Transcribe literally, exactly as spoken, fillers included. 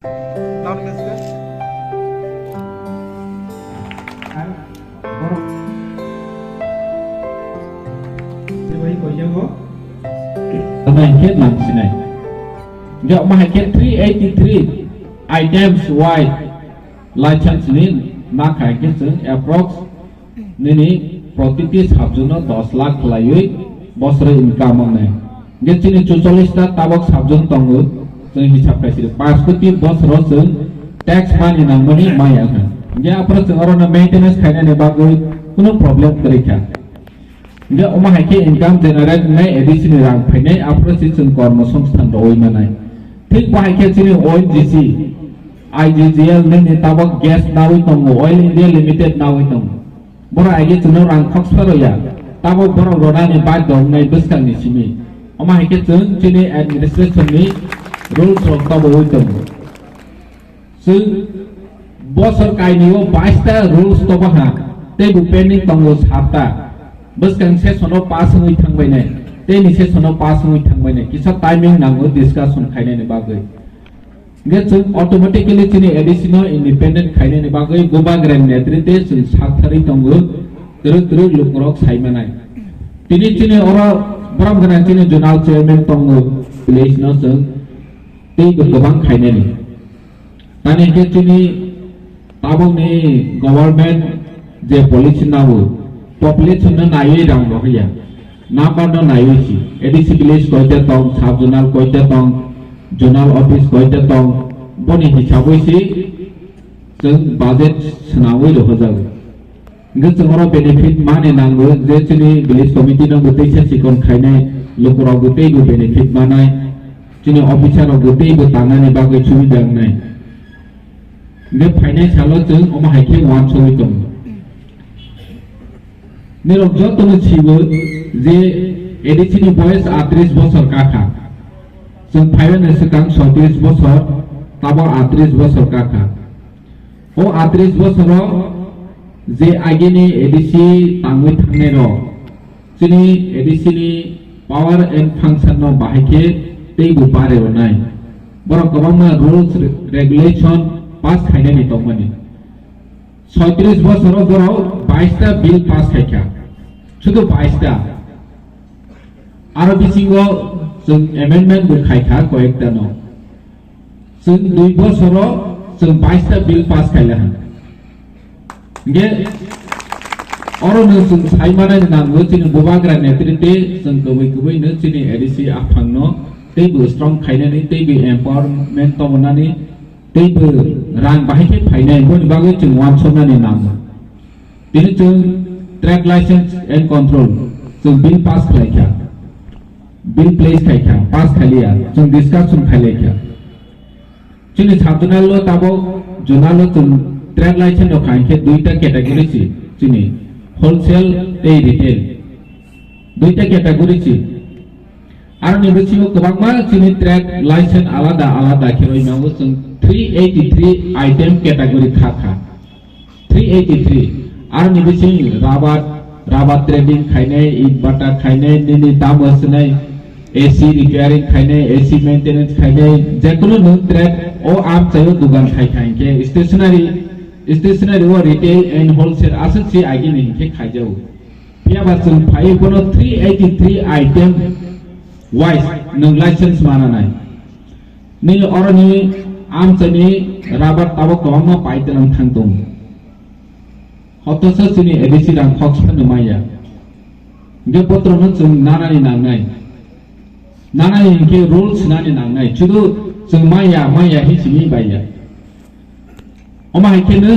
Nang ni sika. Ar borok. Tei bai koi jago. Tamo hingke nang sinai. Hingke omo hai khe three eighty three items wai license ni nakha hingke chwng approx nini protiti sabjwkno dos lakh khlaiwi bosoro income wngnai. Hingke chini chuchollis ta tabok sabjwk tongo, chwng hisab khaisiri paanch koti bosoro chwng tax mani nangmani maya wngkha. Hingke aphuru chwng orono maintenance khainani bagwi kunu problem kwrwi kha. Hingke omo hai khe income generate wngnai A D C ni rang phainai, aphuru se chwng kormo songsthan rwui manai. Thik bo hai khe chini O N G C, I G G L nini tabok gas naui tongo, Oil India Limited naui tongo. Borok aige chwngno rang khoksa rwya, tabok borok rwnani badhyo wngnai bwskangni simi. Omo hai khe chwng chini administration ni rules rok toboui tongo. Chwng bosor kainwi o bais ta rules tobaha, tei bo pending tongo sat ta. Bwskang session o pass wngwi thangbainai, tei ni session o pass wngwi thangbainai, kisa timing nango discussion khainani bagwi. Hingke chwng automatically chini A D C no independent khainani bagwi Bubagra ni netrite chwng saktharwi tongo, kwrwk kwrwk lukurok sai manai. Tini chini oro borom gwnang chini zonal chairman tongo, village no chwng tei bo kwbang khainani. Tani hingke chini tabokni government je policy nago, population no naiwi rang rohorya, number no naiwi si, A D C village koita tong, sub zonal koita tong, zonal office koita tong, boni hisabwi si chwng budget swnamwi rohojago. Hingke chwng oro benefit mani nango je chini village committee no bo teisa chikon khainai, lukurok bo teibo benefit manai, chini officer rok bo teibo tangnani bagwi subida wngnai. Hingke phainai salo chwng omo hai khe uansugwi tongo. Nirok jotono sibo je A D C ni boyes atris bosor kakha. Chwng phaiyani swkang soitris bosor, tabo atris bosor kakha. O atris bosoro je agini A D C tangwi thangnai rok, chini A D C ni power and function no bahai khe teibo bare rwnai. Borok kwbangma rules re-, regulation pass khainani tongmani. Soitris bosoro borok bais ta bill pass khaikha, sudu bais ta. Aro bisingo chwng amendment bo khaikha koyekta no. Chwng dui bosoro chwng bais ta bill pass khaila han. Hingke oro no chwng sai manai nango chini Bubagra netrite chwng kwbwi kwbwi no chini A D C aphang no teibo strong khainani teibo empowerment tongmani teibo rang bahai khe phainai boni bagwi chwng uansuknani nango. Tini chwng trade license and control chwng bill pass khlai kha, bill place khai kha, pass khaliya, chwng discussion khailai kha. Chini sub zonal o tabok zonal o chwng trade license rok khai khe duita category si chini wholesale tei retail duita category si. Aroni bisingo kwbangma chini trade license alada alada khe roi nango chwng three eighty three item category kha kha. Three eighty three. Aroni bising rubber, rubber trading khainai, it bata khainai, nini tamo swnai, A C repairing khainai, A C maintenance khainai, jekunu nwng trade o amchaio dugan khai khai khe stationery, stationery o retail and wholesale aswk si agini hinkhe khaijago. Phiya ba chwng phai bono three eighty three item wise nwng license mananai. Nini oroni amchaini rubber tabok kwbangma paitwlang thang tongo. Hotosa chini A D C rang khok sano maya. Hingke botrono chwng nanani nangnai. Nanani hingke rules nani nangnai. Chudu chwng maya, maya hi simi baiya. Omo hai khe no